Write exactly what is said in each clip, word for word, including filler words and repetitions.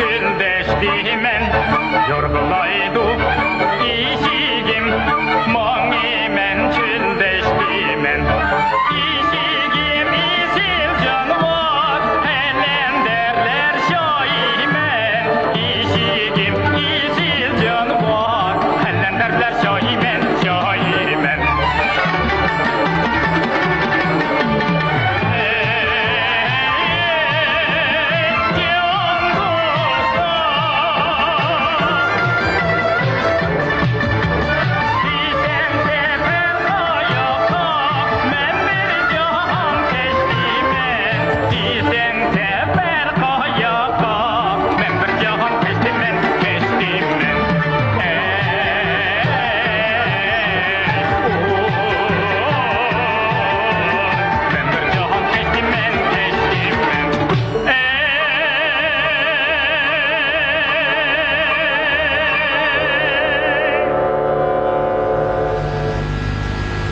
چۆلدەشتىمەن، يورغىلايدۇ ئىشىكىم، ماڭىمەن چۆلدەشتىمەن. ئىشىكىم ئېسىل جانىۋار، قەلەندەرلەر شاھىمەن. ئىشىكىم ئېسىل جانىۋار، قەلەندەرلەر شاھىمەن، شاھىمەن.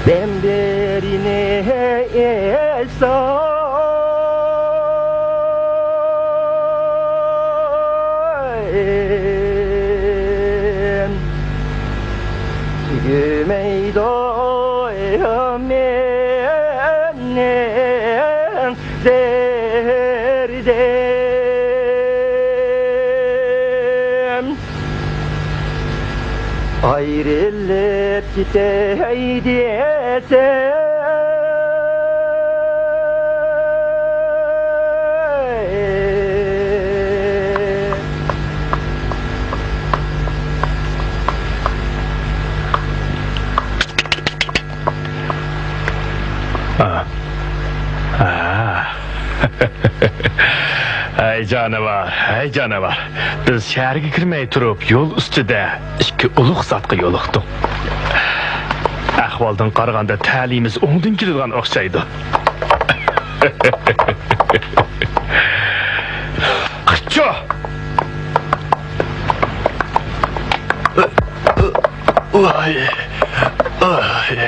دەم بېرىنى ئېيتسام، تۈگىمەيدۇ مېنىڭ دەردىم. ئايرىلىپ كېتەي دېسەم. ھەي جانىۋار، ھەي جانىۋار. بىز شەھەرگە كىرمەي تۇرۇپ يول ئۈستىدە ئىككى ئۇلۇغ زاتقا يولۇقتۇق. ئەھۋالدىن قارىغاندا تەلىيىمىز ئوڭدىن كېلىدىغان ئوخشايدۇ. قىچچۇ! ۋاي، ۋاي.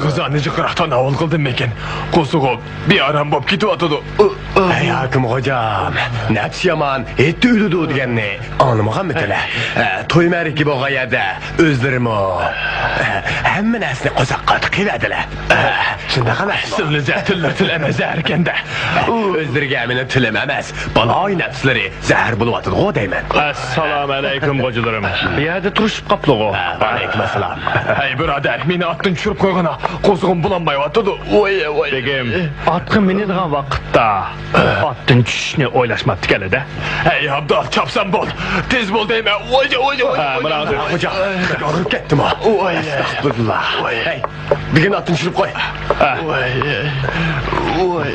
غىزانى جىقراقتىن ئاۋۇل قىلدىممىكىن؟ قورسىقىم بىئارام بولۇپ كېتىۋاتىدۇ. ئەي ھاكىم خوجام، نەپسى يامان ھېيتتا ئۆلىدۇ دېگەننى ئاڭلىمىغانمىدىلە؟ توي مەرىكە بولغان يەردە ئۆزلىرىمۇ ھەممە نەرسىنى قورساققا تىقىۋەردىلە. شۇنداق ئەمەس؟ سىلنى زەھەرلەر تىل ئەمەس زەھەركەندە. ئۆزلىرىگە مېنىڭ تىلىم ئەمەس، بالايىن نەپسلىرى زەھەر بولۇۋاتىدىغۇ دەيمەن. ئەسسالامۇئەلەيكۇم خوجىلىرىم. بۇ يەردە تۇرۇشۇپ قاپلىغۇ. ۋەئەلەيكۇم ئەسسالام. ھەي بۇرادەر، مېنى ئاتتىن چۈشۈرۈپ قويغىنا، قورسىقىم بۇلانمايۋاتىدۇ. ۋاي ۋاي. بېگىم، ئاتقا مىنىدىغان ۋاقىتتا ئاتتىن چۈشۈشنى ئويلاشماپتىكەنلىدە. ھەي ئابدال، چاپسان بول، تېز بول دەيمەن. ۋاي ۋاي ۋاي. ھە، مانا ھازىر. خوجا، ئاغرىپ كەتتىمۇ؟ ئەستەغپۇرۇللا. ھەي. بۈگۈن ئاتتىن چۈشۈرۈپ قوي. ۋاي، ۋاي، ۋاي،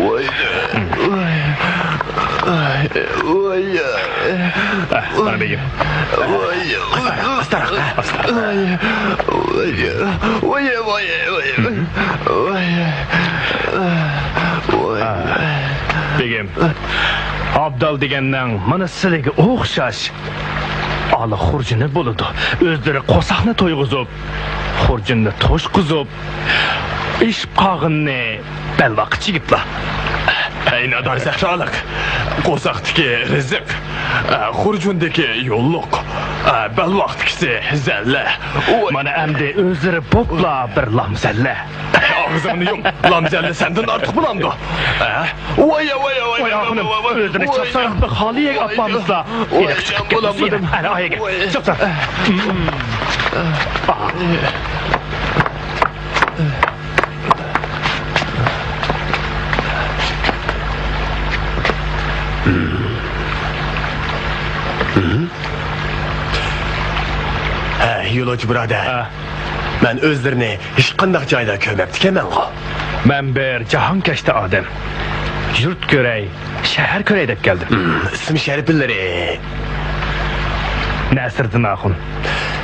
ۋاي، ۋاي، ۋاي. مانا بېگىم. ۋاي، ئاستىراق، ئاستىراق. ۋاي، ۋاي، ۋاي، ۋاي، ۋاي. بېگىم، ئابدال دېگەننىڭ مانا سىلىگە ئوخشاش ئالا خۇرجۇنى بولىدۇ. ئۆزلىرى قورساقنى تويغۇزۇپ، خۇرجۇننى توشقۇزۇپ، ئېشىپ قالغىنىنى بەلباغ چىگىپلا. ھەي نادان سەھرالىق! قورساقتىكى رىزىق، خۇرجۇندىكى يوللۇق، بەلباغدىكىسى زەللە. مانا ئەمدى ئۆزلىرى بوپلا بىر لامزەللە. ئاغزىڭنى يۇم، لامزەللە سەندىن ئارتۇق بولامدۇ؟ ھە؟ ۋاي، ۋاي، ۋاي، ۋاي، ئاخۇنۇم، ۋاي، ۋاي، ئۆزلىرىنى ۋاي. چاپسانلىقتا خالىيەگە ئاپارمىسىلا، ۋاي، ھېلىقى چىقىپ كەتمىسۇن. بولالمىدىم. ئەنە ئايىگە، ۋاي. چاپسان. ھە، يولۇچى بۇرادەر. ھە. مەن ئۆزلىرىنى ھېچقانداق جايدا كۆرمەپتىكەنمەنغۇ؟ مەن بىر جاھانكەشتە ئادەم. يۇرت كۆرەي، شەھەر كۆرەي دەپ كەلدىم. ھىم، ئىسىم شەرىپلىرى؟ نەسىردىن ئاخۇن.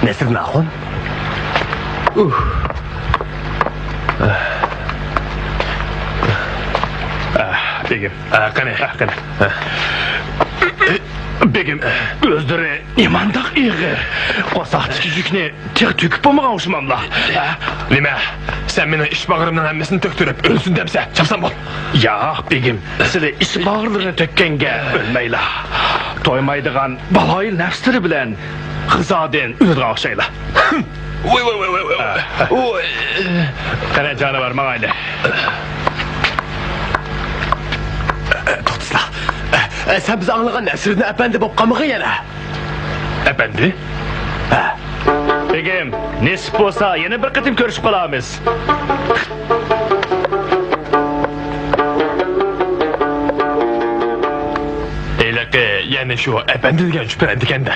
نەسىردىن ئاخۇن؟ ئۇھ. ئاھ، بېگىم. ئاھ، قېنى؟ ئاھ، قېنى؟ بېگىم، ئۆزلىرى نېمانداق ئېغىر؟ قورساقتىكى يۈكنى تېخى تۆكۈپ بولمىغان ئوخشىماملا؟ ھە؟ نېمە؟ سەن مېنىڭ ئىچ باغرىمنىڭ ھەممىسىنى تۆكتۈرۈپ ئۆلسۇن دەمسە، چاپسان بول. ياق، بېگىم، سىلى ئىچ باغرىلىرىنى تۆككەنگە ئۆلمەيلا. تويمايدىغان بالايىن نەپسلىرى بىلەن غىزادىن ئۆلىدىغان ئوخشايلا. ۋوي، ۋوي، ۋوي، ۋوي، ۋوي. ۋوي. قېنى، جانىۋار، ماڭايلى. توختىسىلا. سەن بىز ئاڭلىغان نەسرىدىن ئەپەندى بولۇپ قالمىغىن يەنە. ئەپەندى؟ ھە. بېگىم، نېسىپ بولسا يەنە بىر قېتىم كۆرۈشۈپ قالارمىز. ھېلىقى يەنە شۇ ئەپەندى دېگەن چۈپرەندىكەن-دە.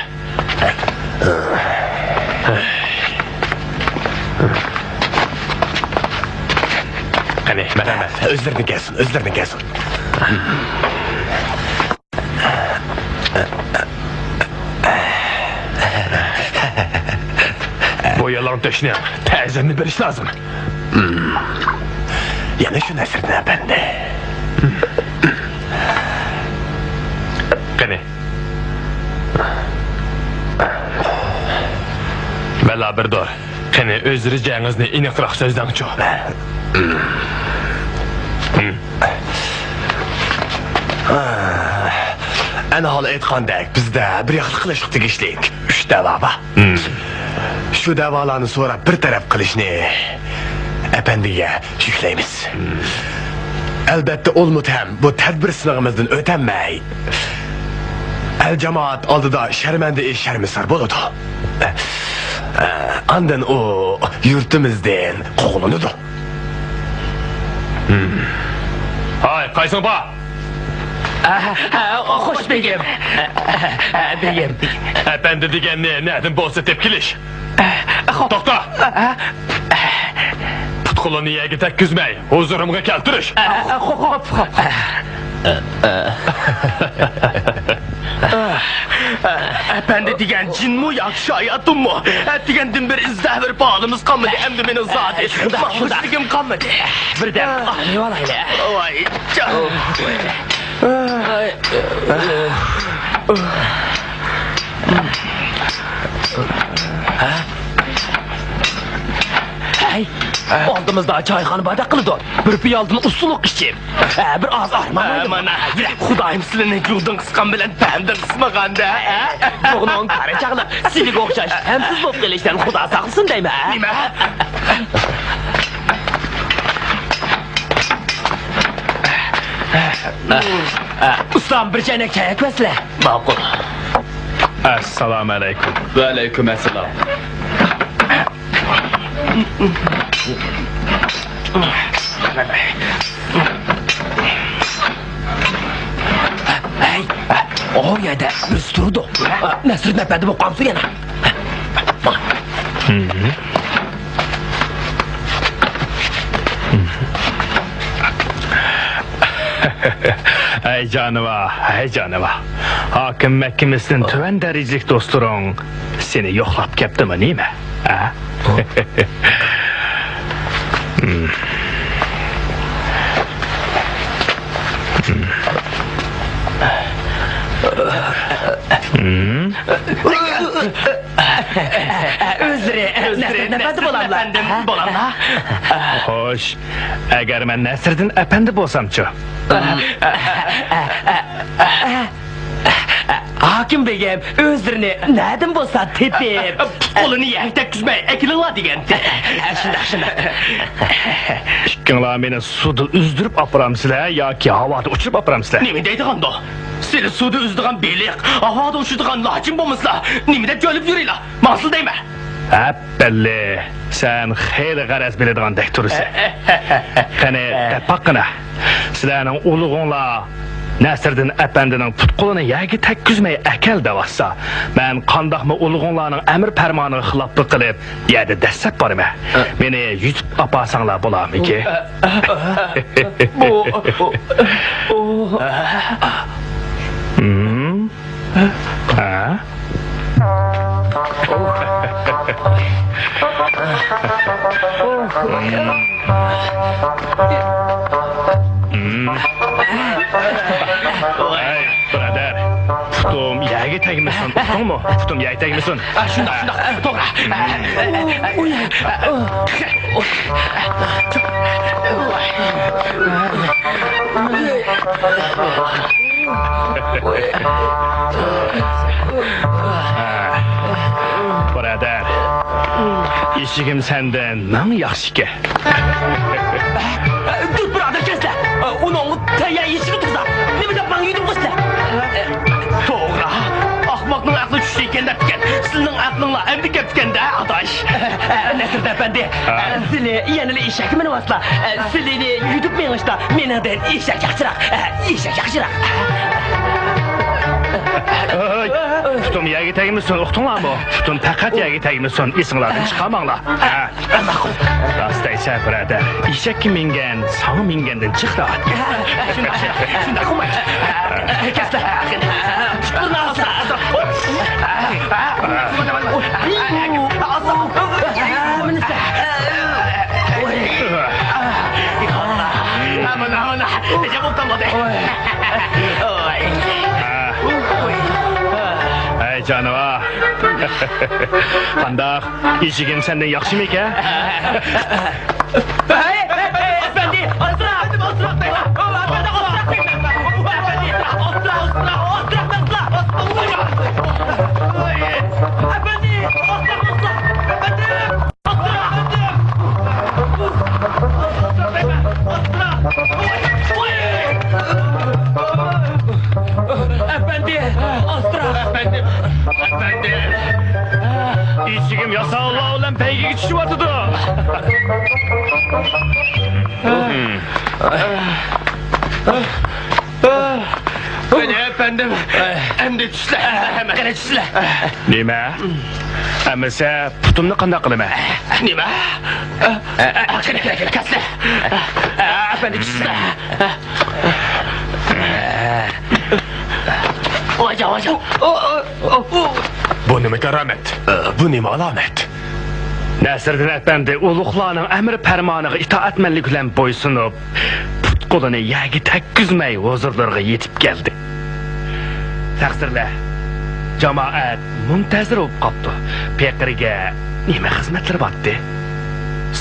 قېنى، مەرھەمەت، ئۆزلىرىنى كەلسۇن، ئۆزلىرىنى كەلسۇن. بۇ يالاڭ تۆشنىڭ تەزىمىنى بېرىش لازىم. يەنە شۇ نەسرىدىن ئەپەندى. قېنى. مەلا بىر دور. قېنى، ئۆزرە جەڭىزنى ئېنىقراق سۆزلەڭچۇ. ئەنە ھال ئېيتقاندەك، بىزدە بىر ياقلىق قىلىشقا تېگىشلىك ئۈچ دەۋا بار. شۇ دەۋالارنى سوراپ بىر تەرەپ قىلىشنى ئەپەندىگە يۈكلەيمىز. ئەلبەتتە، ئۇلمۇت ھەم بۇ تەدبىر سىنىغىمىزدىن ئۆتەلمەي، ئەل جامائەت ئالدىدا شەرمەندە ئىش شەرمىسار بولىدۇ. ئاندىن ئۇ يۇرتىمىزدىن قوغلىنىدۇ. ھاي، قايسىڭ بار؟ ئە، ئە، خوش بېگىم. ئە، ئە، بېگىم. ئەپەندى دېگەننى نەدىن بولسا تېپىپ كېلىش. ئە، خوپ. توختا! ئە، ئە. پۇت-قولىنى يەرگە تەگكۈزمەي، ھۇزۇرۇمغا كەلتۈرۈش. ئە، ئە، خوپ، خوپ، خوپ. ئەپەندى دېگەن جىنمۇ ياكى شاياتۇنمۇ؟ ئەتىگەندىن بېرى ئىزدەۋېرىپ ھالىمىز قالمىدى، ئەمدى مېنىڭ زادى شۇنداق، شۇنداق. ماڭغۇچىلىكىم قالمىدى. بىردەم ئاڭلىۋالايلى. ۋاي جان. ھەي، ئالدىمىزدا چايخانا باردەك قىلىدۇ. بىر پىيالىدىن ئۇسسۇلۇق ئىچىپ، ھە، بىر ئاز ئارام ئالىدۇ. مانا، خۇدايىم سىلىنى جۇغدىن قىسقان بىلەن پەمدىن قىسمىغاندا، ھە؟ جۇغنىڭ قارا چاغلىق سىلىگە ئوخشاش غەمسىز بولۇپ قېلىشتىن خۇدا ساقلىسۇن دەيمەن. نېمە؟ ئۇستام، بىر چەينەك چاي ئەكىۋەتسىلە. ماقۇل. ئەسسالامۇ ئەلەيكۇم. ۋەئەلەيكۇم ئەسسالام. ھەي، ئۇ يەردە بىرسى تۇرىدۇ. نەسرىدىن ئەپەندى بولۇپ قالمىسۇن يەنە. ھەي جانىۋار، ھەي جانىۋار. ھاكىم مەھكىمىسىدىن تۆۋەن دەرىجىلىك دوستلىرىڭ سېنى يوقلاپ كەپتىمۇ نېمە؟ ھە؟ ئۆزلىرى، ئۆزلىرى نەسىردىن ئەپەندى بولاملا؟ ئەپەندىم بولاملا؟ خوش، ئەگەر مەن نەسىردىن ئەپەندى بولسامچۇ؟ ھاكىم بېگىم، ئۆزلىرىنى نەدىن بولسا تېپىپ، پۇت-قولىنى يەرگە تەگكۈزمەي ئەكېلىڭلار دېگەنتى. شۇنداق، شۇنداق. ئىككىڭلار مېنى سۇدا ئۈزدۈرۈپ ئاپىرامسىلەر ياكى ھاۋادا ئۇچۇرۇپ ئاپىرامسىلەر؟ نېمە دەيدىغاندۇ؟ سىلى سۇدا ئۈزىدىغان بېلىق، ھاۋادا ئۇچىدىغان لاچىن بولمىسىلا، نېمە دەپ جۆلۈپ يۈرىلا؟ ماڭسىلا دەيمەن. ئەپەندى، سەن خېلى غەرەز بىلىدىغاندەك تۇرىسەن. قېنى، دەپ باققىنا. سىلەرنىڭ ئۇلۇغۇڭلار نەسىردىن ئەپەندىنىڭ پۇت-قولىنى يەرگە تەگكۈزمەي ئەكەل دەۋاتسا، مەن قانداقمۇ ئۇلۇغۇڭلارنىڭ ئەمىر-پەرمانىغا خىلاپلىق قىلىپ، يەردە دەسسەپ بارىمەن؟ مېنى يۇتۇپ ئاپارساڭلار بولارمىكىن؟ بۇ، بۇ، بۇ. ھە؟ ھەي، بۇرادەر، پۇتۇم يەرگە تەگمىسۇن، ئۇقتۇڭمۇ؟ پۇتۇم يەرگە تەگمىسۇن. ئا، شۇنداق، شۇنداق، توغرا. بۇرادەر، ئېشىكىم سەندىن مىڭ ياخشىكەن. دۇت بۇرادەر كەلسىلە. ئۇنىڭ تەييار ئېشىكى تۇرسا، نېمە دەپ ماڭا يۈدۈم قىلسىلە؟ توغرا. ئاخماقنىڭ ئەقلى چۈشتى ئىكەن دەپتىكەن. سىلىنىڭ ئەقلىڭلار ئەمدى كەپتىكەن-دە، ئاداش. نەسىردىن ئەپەندى، ھە. سىلى يەنىلا ئېشەككە مىنىۋاتسىلا، سىلىنى يۈدۈپ مېڭىشتا مېنىڭدىن ئېشەك ياخشىراق. ئېشەك ياخشىراق. ھەي، پۇتۇم يەرگە تەگمىسۇن، ئۇقتۇڭلارمۇ؟ پۇتۇم پەقەت يەرگە تەگمىسۇن، ئېسىڭلاردىن چىقارماڭلار. ھە. ماقۇل. راست دەيسەن، بۇرادەر. ئېشەككە مىنگەن ساڭا مىنگەندىن جىق راھەت. شۇنداق، شۇنداق، شۇنداق قىلماي. كەلسە. پۇتلىرىنى ئالسا. مىنىسە. مانا، مانا. ھەي، جانىۋار. قانداق؟ ئېشىكىم سەندىن ياخشىمىكەن؟ ھەي، ھەي، ھەي، ئەپەندى، ئاسراڭ! ئەپەندى، ئاسراڭ! ئەپەندى، ئاسراڭ! ئەپەندى، ئاسراڭ! ئەپەندى، ئاسراق! ئەپەندىم، ئەپەندىم. ئىشىكىم ياساۋۇللار بىلەن بەيگىگە چۈشۈۋاتىدۇ. قېنى، ئەپەندىم، ئەمدى چۈشلە. قېنى، چۈشلە. نېمە؟ ئەمىسە پۇتۇمنى قانداق قىلىمەن؟ نېمە؟ قېنى، قېنى، قېنى، كەتسىلە. ئەپەندى، چۈشلە. ۋاجا، ۋاجا. بۇ نېمە كارامەت؟ بۇ نېمە ئالامەت؟ نەسىردىن ئەپەندى ئۇلۇغلارنىڭ ئەمر پەرمانىغا ئىتائەتمەنلىك بىلەن بويسۇنۇپ، پۇت-قولىنى يەرگە تەگكۈزمەي ھۇزۇرلىرىغا يېتىپ كەلدى. تەقسىرلەر، جامائەت مۇنتەزىر بولۇپ قاپتۇ. پېقىرگە نېمە خىزمەتلىرى بارتتى؟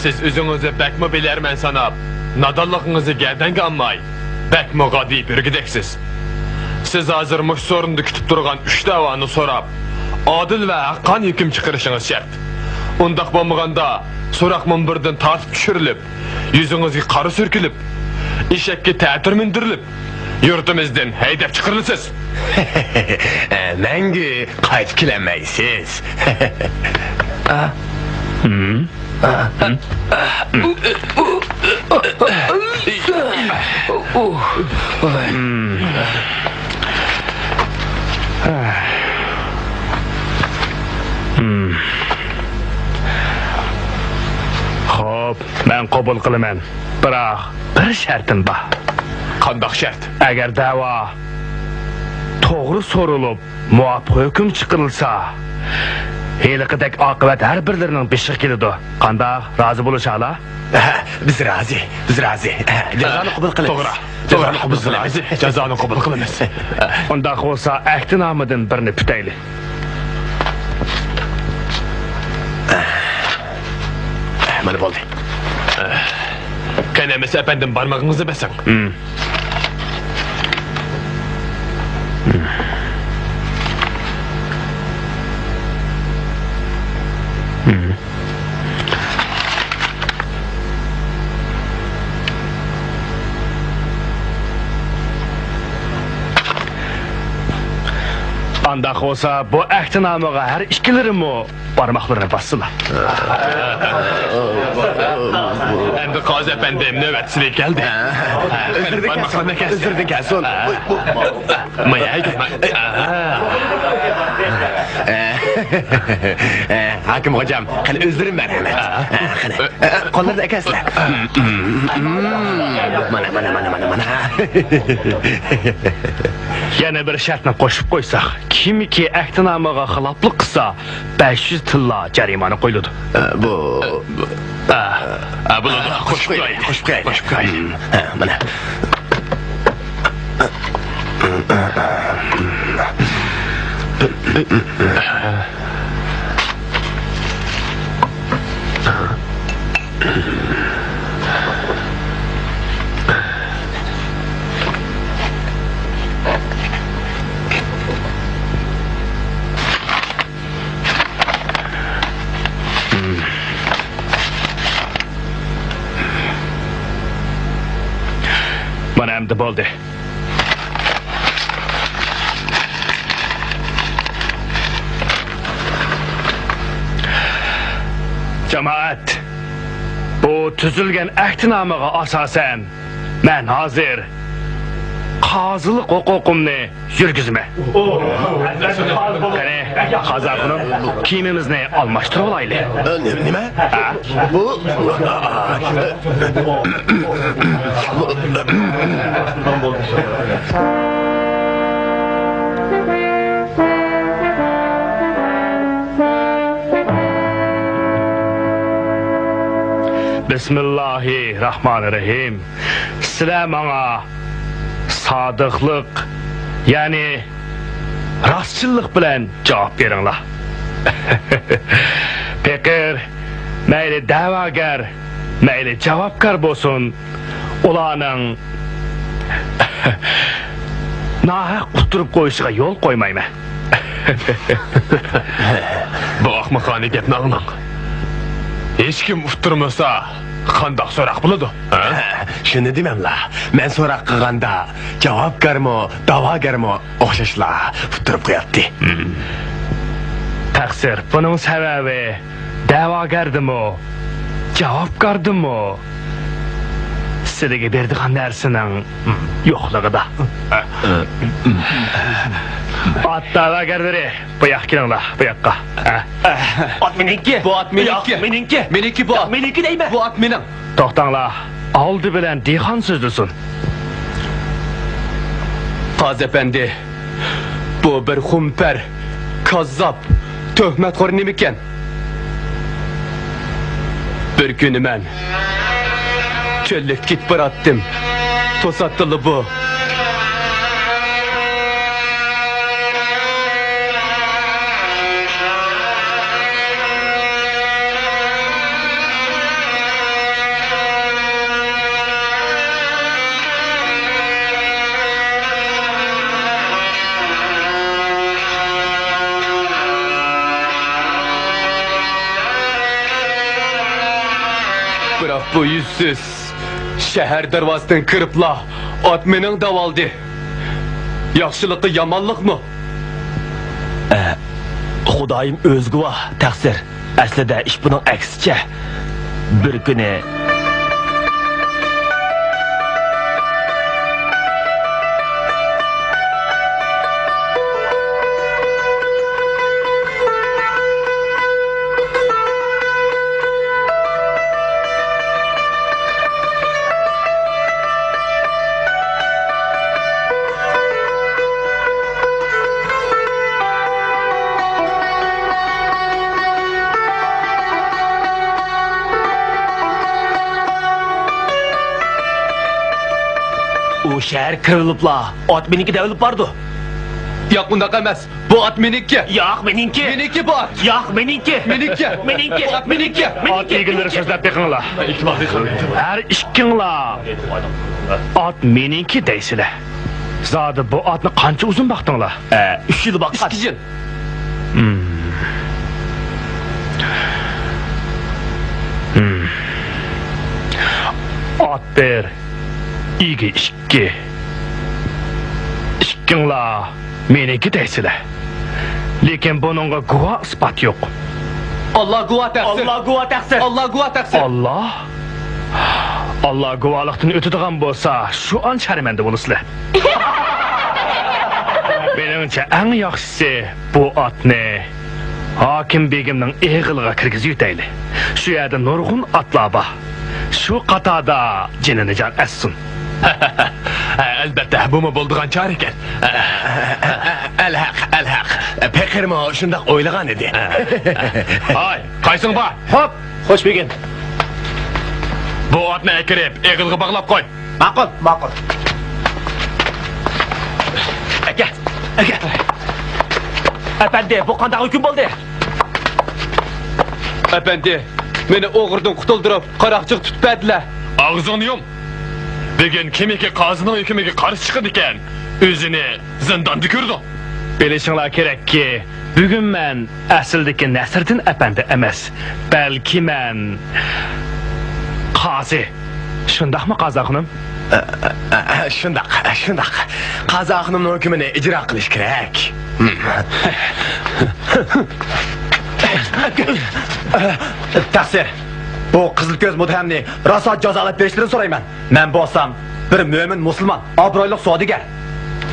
سىز ئۆزىڭىزنى بەكمۇ بىلەرمەن ساناپ، نادانلىقىڭىزنى گەدەنگە ئالماي، بەكمۇ غادىي بۆرىگىدەكسىز. سىز ھازىر مۇشۇ سورۇندا كۈتۈپ تۇرغان ئۈچ دەۋانى سوراپ، ئادىل ۋە ھەققانىي ھۆكۈم چىقىرىشىڭىز شەرت. ئۇنداق بولمىغاندا، سوراق مۇنبىرىدىن تارتىپ چۈشۈرۈلۈپ، يۈزىڭىزگە قارا سۈركىلىپ، ئېشەككە تەتۈر مىندۈرۈلۈپ، يۇرتىمىزدىن ھەيدەپ چىقىرىلىسىز. مەڭگۈ قايتىپ كېلەلمەيسىز. خوپ، مەن قوبۇل قىلىمەن. بىراق، بىر شەرتىم بار. قانداق شەرت؟ ئەگەر دەۋا توغرا سورىلىپ، مۇۋاپىق ھۆكۈم چىقىرىلسا، ھېلىقىدەك ئاقىۋەت ھەر بىرلىرىنىڭ بېشىغا كېلىدۇ. قانداق، رازى بولۇشالا؟ ھە، بىز رازى، بىز رازى. ھە، جازانى قوبۇل قىلىمىز. توغرا، توغرا، بىز رازى. جازانى قوبۇل قىلىمىز. ئۇنداق بولسا، ئەھدىنامىدىن بىرنى پۈتەيلى. مانا بولدى. قېنى ئەمىسە ئەپەندىم، بارمىقىڭىزنى بېسىڭ. ئانداق بولسا، بۇ ئەھدىنامىغا ھەر ئىككىلىرىمۇ بارماقلىرىنى باسسىلا. ئەمدى قازى ئەپەندىم، نۆۋەت سىزگە كەلدى. ئۆزرىدىن كەلسۇن. ئۆزرىدىن كەلسۇن. ھاكىم خوجام، قېنى ئۆزلىرى مەرھەمەت. قېنى، قوللىرىنى ئەكەلسىلە. مانا، مانا، مانا، مانا، مانا. يەنە بىر شەرتنى قوشۇپ قويساق، كىمكى ئەھدىنامىغا خىلاپلىق قىلسا، بەش يۈز تىللا جەرىمانە قويۇلىدۇ. ئە، بۇ، ئە، ئە، بۇ، ئە، قوشۇپ قويايلى. قوشۇپ قويايلى. قوشۇپ قويايلى. ھە، مانا. ئە، ئە، ئە، ئە. مانا ئەمدى بولدى. جامائەت، بۇ تۈزۈلگەن ئەھدىنامىغا ئاساسەن، مەن ھازىر قازىلىق ھوقۇقۇمنى يۈرگۈزىمەن. قېنى، قازى ئاخۇنۇم، كىيىمىمىزنى ئالماشتۇرۇۋالايلى. ئە، نېمە؟ ھە؟ بۇ، بىسمىللاھىرراھمانىرراھىم. سىلەر ماڭا سادىقلىق، يەنى راستچىللىق بىلەن جاۋاب بېرىڭلار. پېقىر مەيلى دەۋاگەر، مەيلى جاۋابكار بولسۇن، ئۇلارنىڭ ناھەق ئۇتتۇرۇپ قويۇشىغا يول قويمايمەن. بۇ ئاخمىقانە گەپنى ئاڭلاڭ. ھېچكىم ئۇتتۇرمىسا، قانداق سوراق بولىدۇ، ھە؟ شۇنى دېمەملا. مەن سوراق قىلغاندا، جاۋابكارمۇ، دەۋاگەرمۇ ئوخشاشلا ئۇتتۇرۇپ قوياتتى. تەقسىر، بۇنىڭ سەۋەبى دەۋاگەردىمۇ، جاۋابكاردىمۇ سىلىگە بېرىدىغان نەرسىنىڭ يوقلۇقىدا. ئات دەۋاگەرلىرى، بۇ ياققا كېلىڭلار، بۇ ياققا. ئات مېنىڭكى. بۇ ئات مېنىڭكى. ياق، مېنىڭكى. مېنىڭكى بۇ ئات. مېنىڭكى دەيمەن. بۇ ئات مېنىڭ. توختاڭلار، ئالدى بىلەن دېھقان سۆزلىسۇن. قازى ئەپەندى، بۇ بىر خۇمپەر، كاززاپ، تۆھمەتخور نېمىكەن؟ بىر كۈنى مەن چۆللۈكتە كېتىپ باراتتىم. توساتتىلا بۇ. بىراق بۇ يۈزسىز شەھەر دەرۋازىسىدىن كىرىپلا ئات مېنىڭ دەۋالدى. ياخشىلىقى يامانلىقمۇ؟ ئە، خۇدايىم ئۆزى گۇۋاھ، تەقسىر. ئەسلىدە ئىش بۇنىڭ ئەكسىچە. بىر كۈنى ئۇ شەھەرگە كىرىۋېلىپلا ئات مېنىڭكى دەۋېلىپ بارىدۇ. ياق، ئۇنداق ئەمەس. بۇ ئات مېنىڭكى. ياق، مېنىڭكى. مېنىڭكى بۇ ئات. ياق، مېنىڭكى. مېنىڭكى. مېنىڭكى. بۇ ئات مېنىڭكى. ئات ئىگىلىرى سۆزلەپ بېقىڭلار. ھەر ئىككىڭلار ئات مېنىڭكى دەيسىلەر. زادى بۇ ئاتنى قانچە ئۇزۇن باقتىڭلار؟ ئە، ئۈچ يىل باققان. ئىككى يىل. ھىم. ھىم. ئات بىر، ئىگە ئىككى. ئىككىڭلار مېنىڭكى دەيسىلەر. لېكىن بۇنىڭغا گۇۋاھ ئىسپات يوق. ئاللا گۇۋاھ تەقسىر. ئاللا گۇۋاھ تەقسىر. ئاللا گۇۋاھ تەقسىر. ئاللا؟ ئاللا گۇۋاھلىقتىن ئۆتىدىغان بولسا، شۇ ئان شەرمەندە بولىسىلەر. مېنىڭچە، ئەڭ ياخشىسى بۇ ئاتنى ھاكىم بېگىمنىڭ ئېغىلىغا كىرگۈزۈۋېتەيلى. شۇ يەردە نۇرغۇن ئاتلار بار. شۇ قاتاردا جېنى نىجات ئەتسۇن. ئەلبەتتە، بۇمۇ بولىدىغان چارە ئىكەن. ئەلھەق، ئەلھەق. پېقىرمۇ شۇنداق ئويلىغان ئىدى. ھاي، قايسىڭ بار؟ خوپ. خوش بېگىم. بۇ ئاتنى ئەكىرىپ، ئېغىلغا باغلاپ قوي. ماقۇل، ماقۇل. ئەكە، ئەكە. ئەپەندى، بۇ قانداق ھۆكۈم بولدى؟ ئەپەندى، مېنى ئوغرىدىن قۇتۇلدۇرۇپ، قاراقچىغا تۇتۇپ بەردىلەر. ئاغزىڭنى يۇم! بۈگۈن كىمكى قازىنىڭ ھۆكمىگە قارشى چىقىدىكەن، ئۆزىنى زىنداندا كۆرىدۇ. بىلىشىڭلار كېرەككى، بۈگۈن مەن ئەسلىدىكى نەسىردىن ئەپەندى ئەمەس، بەلكى مەن قازى. شۇنداقمۇ، قازى خانىم؟ ئە، ئە، ئە، شۇنداق، شۇنداق. قازى خانىمنىڭ ھۆكمىنى ئىجرا قىلىش كېرەك. تەقسىر، بۇ قىزىل كۆز مۇتتەھەمنى راسا جازالاپ بېرىشلىرىنى سورايمەن. مەن بولسام بىر مۆمىن مۇسۇلمان، ئابرۇيلۇق سودىگەر.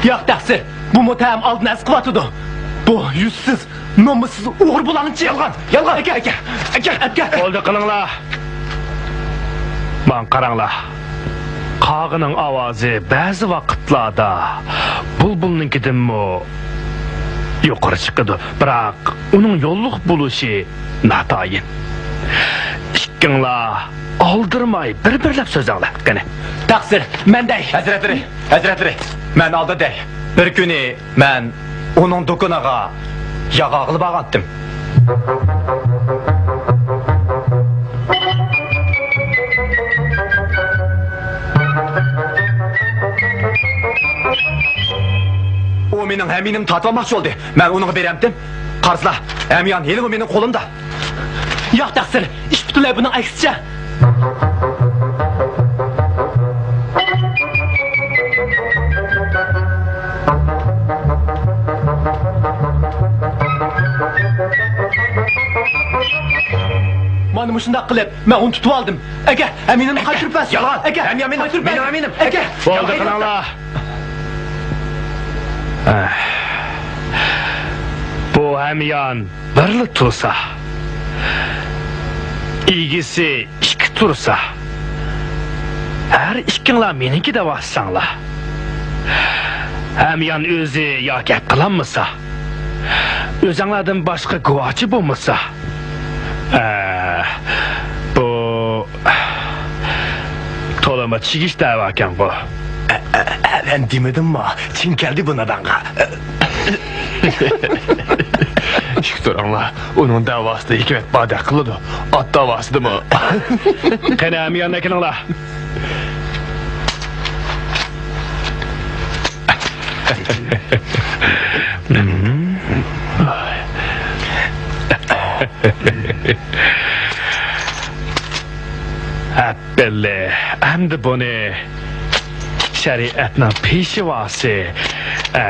ياق، تەقسىر، بۇ مۇتتەھەم ئالدىن ئەز قىلىۋاتىدۇ. بۇ يۈزسىز، نومۇسسىز ئوغرى بۇلاڭچى. يالغان، يالغان. ئەكە، ئەكە، ئەكە، ئەكە. بولدى، قىلىڭلار. ماڭا قاراڭلار. قاغىنىڭ ئاۋازى بەزى ۋاقىتلاردا بۇلبۇلنىڭكىدىنمۇ يۇقىرى چىقىدۇ، بىراق ئۇنىڭ يوللۇق بولۇشى ناتايىن. ئىككىڭلار ئالدىرىماي بىر-بىرلەپ سۆزلەڭلار، قېنى. تەقسىر، مەن دەي. ھەزرەتلىرى، ھەزرەتلىرى، مەن ئالدىدا دەي. بىر كۈنى مەن ئۇنىڭ دۇكىنىغا ياغ ئالغىلى بارغانتىم. ئۇ مېنىڭ ھەميانىمنى تارتىۋالماقچى بولدى. مەن ئۇنىڭغا بېرەمتىم. قارىسىلا، ھەميان ھېلىمۇ مېنىڭ قولۇمدا. ياق، تەقسىر، ئىش پۈتۈنلەي بۇنىڭ ئەكسىچە. مانا مۇشۇنداق قىلىپ، مەن ئۇنى تۇتۇۋالدىم. ئەكە، ھەميانىمنى قايتۇرۇپ بەرسۇن. يالغان. ئەكە، ھەميان مېنىڭ، قايتۇرۇپ مېنىڭ بەرسۇن. ھەميانىم. ئەكە. بولدى، قىلىڭلار. بۇ ھەميان بىرلا تۇرسا، ئىگىسى ئىككى تۇرسا، ھەر ئىككىڭلار مېنىڭكى دەۋاتساڭلار، ھەميان ئۆزى ياكى ھەق قىلالمىسا، ئۆزۈڭلاردىن باشقا گۇۋاھچى بولمىسا، ئە، بۇ تولىمۇ چىگىش دەۋاكەنغۇ. ئە، ئە، ئە، مەن دېمىدىممۇ؟ چىن كەلدى بۇ نادانغا. ئىككى تۇرۇڭلار، ئۇنىڭ دەۋاسىدا ھېكمەت باردەك قىلىدۇ. ئات دەۋاسىدىمۇ. قېنى، ھەمياننى ئەكېلىڭلار. ئەپەندى، ئەمدى بۇنى شەرىئەتنىڭ پېشۋاسى، ئە،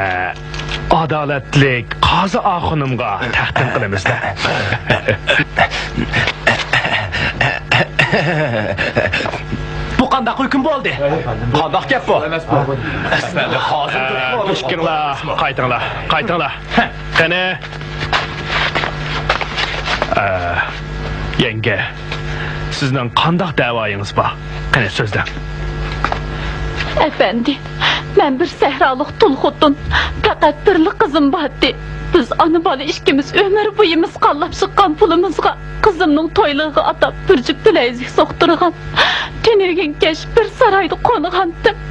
ئادالەتلىك قازى ئاخۇنۇمغا تەقدىم قىلىمىز-دە. بۇ قانداق ھۆكۈم بولدى؟ قانداق گەپ بۇ؟ ئەپەندى، ھازىر ئىككىڭلار قايتىڭلار، قايتىڭلار. قېنى. ئە، يەڭگە، سىزنىڭ قانداق دەۋايىڭىز بار؟ قېنى، سۆزلەڭ. ئەپەندى، مەن بىر سەھرالىق تۇل خوتۇن. پەقەت بىرلا قىزىم بارتى. بىز ئانا-بالا ئىككىمىز ئۆمۈر بويى مىسقاللاپ يىغقان پۇلىمىزغا قىزىمنىڭ تويلىرىغا ئاتاپ بىر جۈپ بىلەزىك سوقتۇرغان. تۈنۈگۈن كەچ بىر سارايدا قونغانتىم.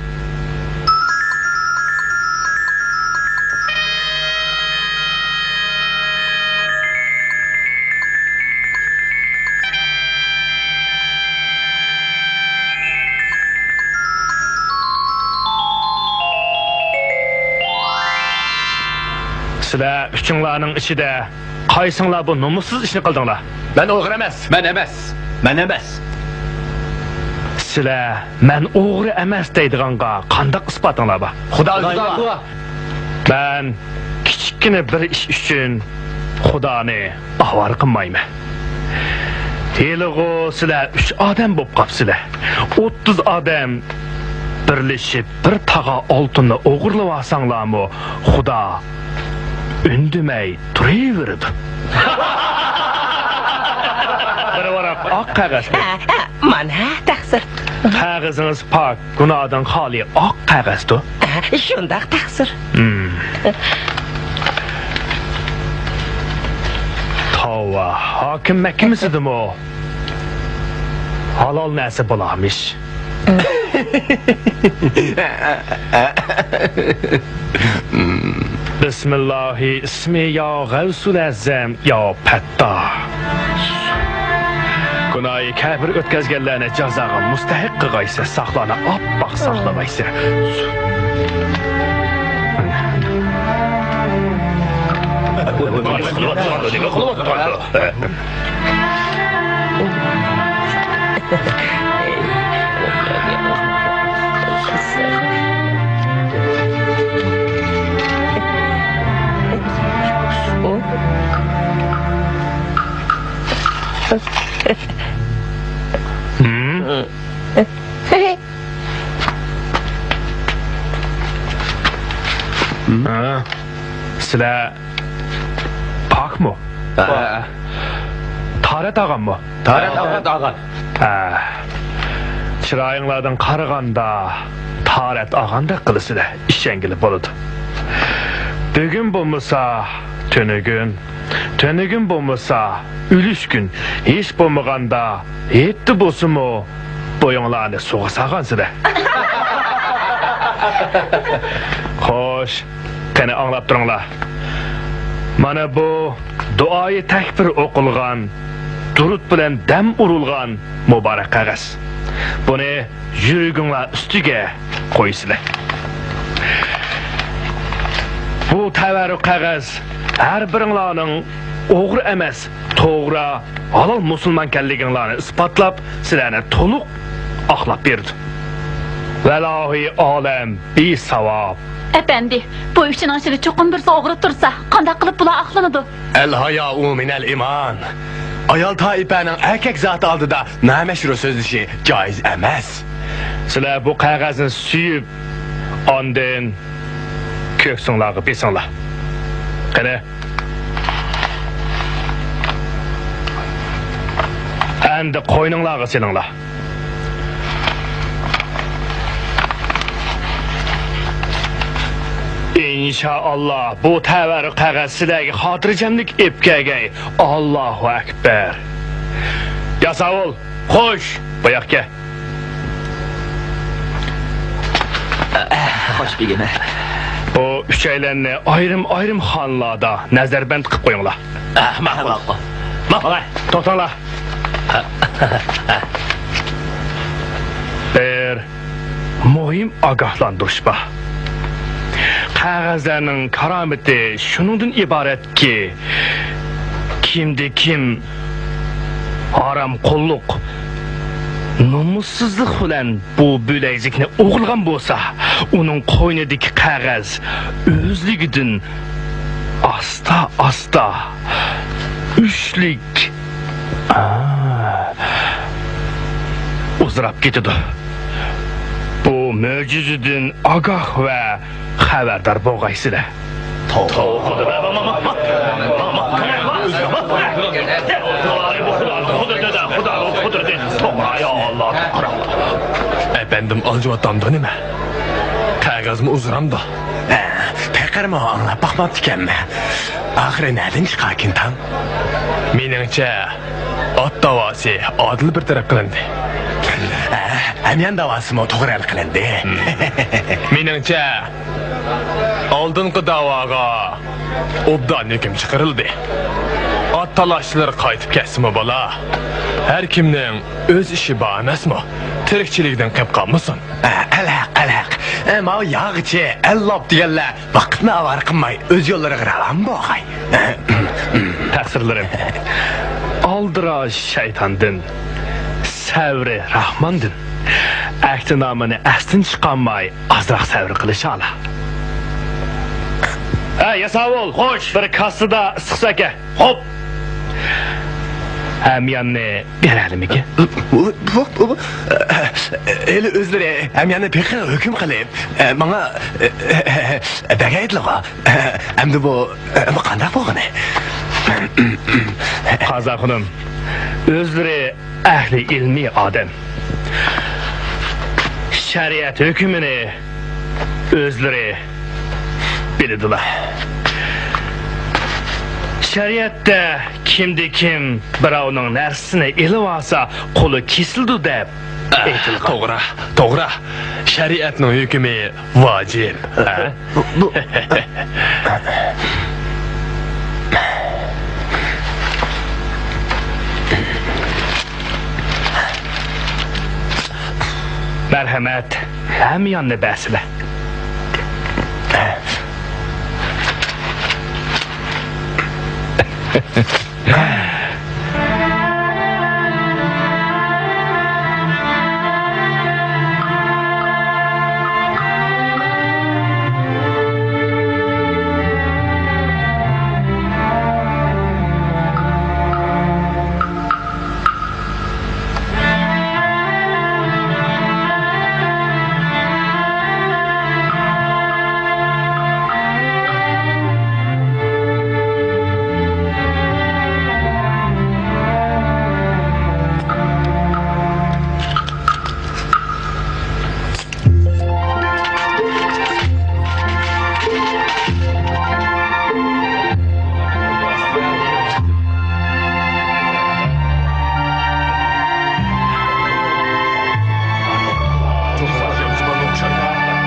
سىلەر ئۈچۈڭلارنىڭ ئىچىدە قايسىڭلار بۇ نومۇسسىز ئىشنى قىلدىڭلار؟ مەن ئوغرى ئەمەس. مەن ئەمەس. مەن ئەمەس. سىلەر مەن ئوغرى ئەمەس دەيدىغانغا قانداق ئىسپاتىڭلار بار؟ خۇداغا گۇۋاھ. مەن كىچىككىنە بىر ئىش ئۈچۈن خۇدانى ئاۋارە قىلمايمەن. ھېلىغۇ سىلەر ئۈچ ئادەم بولۇپ قاپسىلەر. ئوتتۇز ئادەم بىرلىشىپ بىر تاغا ئالتۇننى ئوغرىلىۋالساڭلارمۇ، خۇدا ئۈندىمەي تۇرۇۋېرىدۇ. بىر ۋاراق ئاق قەغەز. ھە، ھە، مانا، ھە، تەقسىر. قەغىزىڭىز پاك، گۇناھدىن خالىي ئاق قەغەزدۇ. ھە، شۇنداق، تەقسىر. ھىم. توۋا، ھاكىم مەھكىمىسىدىمۇ ھالال نەرسە بولارمىش. بىسمىللاھى ئىسمى يا غەۋسۇل ئەزەم يا پەتتاھ. گۇناھى كەبىر ئۆتكەزگەنلەرنى جازاغا مۇستەھىق قىلغايسەن، ساقلارنى ئاپئاق ساقلىغايسەن. ھە، سىلەر پاكمۇ؟ ھە. تاھارەت ئالغانمۇ؟ تاھارەت ئالغان. ھە. چىرايىڭلاردىن قارىغاندا تاھارەت ئالغاندەك قىلىسىلەر، ئىشەنگىلى بولىدۇ. بۈگۈن بولمىسا تۈنۈگۈن، تۈنۈگۈن بولمىسا ئۈلۈشكۈن، ھېچ بولمىغاندا ھېيتتا بولسىمۇ بويۇڭلارنى سۇغا سالغانسىلەر. خوش، قېنى ئاڭلاپ تۇرۇڭلار. مانا بۇ دۇئايى تەكبىر ئوقۇلغان، دۇرۇت بىلەن دەم ئۇرۇلغان مۇبارەك قەغەز. بۇنى يۈرىكىڭلار ئۈستىگە قويىسىلەر. بۇ تەۋەررۈك قەغەز ھەر بىرىڭلارنىڭ ئوغرى ئەمەس، توغرا، ھالال مۇسۇلمانكەنلىكىڭلارنى ئىسپاتلاپ، سىلەرنى تولۇق ئاقلاپ بېرىدۇ. ۋەلاھى ئالەم بىساۋاب. ئەپەندى، بۇ ئۈچىنىڭ ئىچىدە چوقۇم بىرسى ئوغرى تۇرسا، قانداق قىلىپ بۇلار ئاقلىنىدۇ؟ ئەل ھايائۇ مىنەل ئىمان. ئايال تائىپەنىڭ ئەركەك زاتى ئالدىدا نامەشرۇ سۆزلىشى جائىز ئەمەس. سىلەر بۇ قەغەزنى سۆيۈپ، ئاندىن كۆكسۈڭلارغا بېسىڭلار. قېنى، ئەمدى قوينۇڭلارغا سېلىڭلار. ئىنشائاللا، بۇ تەۋەررۈك قەغەز سىلەرگە خاتىرجەملىك ئېلىپ كەلگەي. ئاللاھۇ ئەكبەر. ياساۋۇل، خوش، بۇياققا كەل. خوش، بېگىم. بۇ ئۈچەيلەننى ئايرىم-ئايرىم خانىلاردا نەزەربەند قىلىپ قويۇڭلار. ماقۇل. ماقۇل. توختاڭلار. بىر مۇھىم ئاگاھلاندۇرۇش بار. قەغەزلەرنىڭ كارامىتى شۇنىڭدىن ئىبارەتكى، كىمدە كىم ھارام قۇللۇق، نومۇسسىزلىق بىلەن بۇ بىلەيزۈكنى ئوغرىلىغان بولسا، ئۇنىڭ قوينىدىكى قەغەز ئۆزلۈكىدىن ئاستا-ئاستا ئۈچلۈك ئۇزىراپ كېتىدۇ. بۇ مۆجىزىدىن ئاگاھ ۋە خەۋەردار بولغايسىلەر. ئەپەندىم ئالجىۋاتامدۇ نېمە؟ قەغەزمۇ ئۇزىرامدۇ؟ ھە، پېقىرمۇ ئاڭلاپ باقماپتىكەنمەن. ئاخىرى نەدىن چىقاركىن تاڭ؟ مېنىڭچە، ئات داۋاسى ئادىل بىر تەرەپ قىلىندى. ھە، ھەميان داۋاسىمۇ توغرا ھەل قىلىندى. مېنىڭچە، ئالدىنقى داۋاغا ئوبدان ھۆكۈم چىقىرىلدى. ئات تالاشچىلىرى قايتىپ كەتسىمۇ بولا. ھەر كىمنىڭ ئۆز ئىشى بار ئەمەسمۇ؟ تىرىكچىلىكىدىن قېلىپ قالمىسۇن. ئەلھەق، ئەلھەق. ماۋۇ ياغچى، ئەللاپ دېگەنلەر ۋاقىتنى ئاۋارە قىلماي، ئۆز يوللىرىغا راۋان بولغاي. تەقسىرلىرىم. ئالدىراش شەيتاندىن، سەۋرى راھماندىن. ئەھدىنامىنى ئەستىن چىقارماي، ئازراق سەۋر قىلىشالا. ھە، ياساۋۇل، خوش. بىر كاسسىدا ئىسسىق سۇ ئەكە. خوپ. ھەمياننى بېرەلىمىكىن؟ بۇ، بۇ، بۇ، بۇ، ھېلى ئۆزلىرى ھەمياننى بېقىپ ھۆكۈم قىلىپ، ماڭا بەرگەيدىلىغۇ. ئەمدى بۇ، بۇ قانداق بولغىنى؟ قازا خانىم، ئۆزلىرى ئەھلى ئىلمىي ئادەم. شەرىئەت ھۆكمىنى ئۆزلىرى بىلىدىلا. شەرىئەتتە كىمدە كىم بىراۋنىڭ نەرسىسىنى ئېلىۋالسا، قولى كېسىلىدۇ دەپ ئېيتىلغان. توغرا، توغرا. شەرىئەتنىڭ ھۆكمى ۋاجىپ. ھە؟ بۇ، بۇ. مەرھەمەت، ھەمياننى بەرسىلە.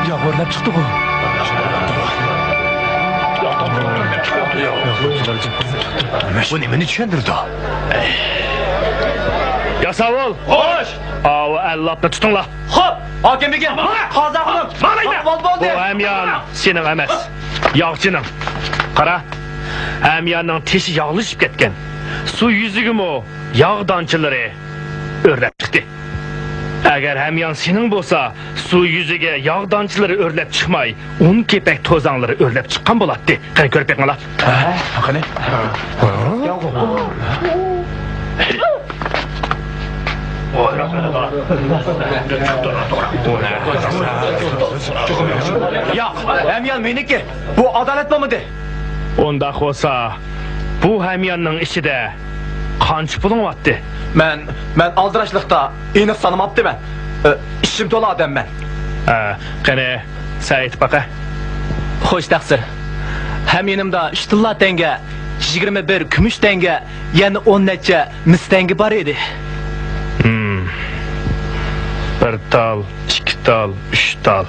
ياغ ئۆرلەپ چىقتىغۇ. بۇ نېمىنى چۈشەندۈرىدۇ؟ ياساۋۇل! خوش! ئاۋۇ ئەللاپنى تۇتۇڭلار. خوپ! ھاكىم بېگىم! قازا قىلىڭ! بولدى، بولدى! بۇ ھەميان سېنىڭ ئەمەس، ياغچىنىڭ. قارا، ھەمياننىڭ تېشى ياغلىشىپ كەتكەن. سۇ يۈزىگىمۇ ياغ دانچىلىرى ئۆرلەپ چىقتى. ئەگەر ھەميان سېنىڭ بولسا، سۇ يۈزىگە ياغ دانچىلىرى ئۆرلەپ چىقماي، ئۇن كېپەك توزاڭلىرى ئۆرلەپ چىققان بولاتتى. قېنى، كۆرۈپ بېقىڭلار. ھە؟ قېنى؟ ياق، ھەميان مېنىڭكى. بۇ ئادالەت بولمىدى. ئۇنداق بولسا، بۇ ھەمياننىڭ ئىچىدە قانچە پۇلۇڭ بارتتى؟ مەن، مەن ئالدىراشلىقتا ئېنىق سانىماپتىمەن. ئى، ئىچىم تولا ئادەممەن. ھە، قېنى، سەن ئېيتىپ باقە. خوش، تەقسىر. ھەميېنىمدا ئۈچ تىللا تەڭگە، يىگىرمە بىر كۈمۈش تەڭگە، يەنە ئون نەچچە مىس تەڭگە بار ئىدى. ھىم. بىر تال، ئىككى تال، ئۈچ تال.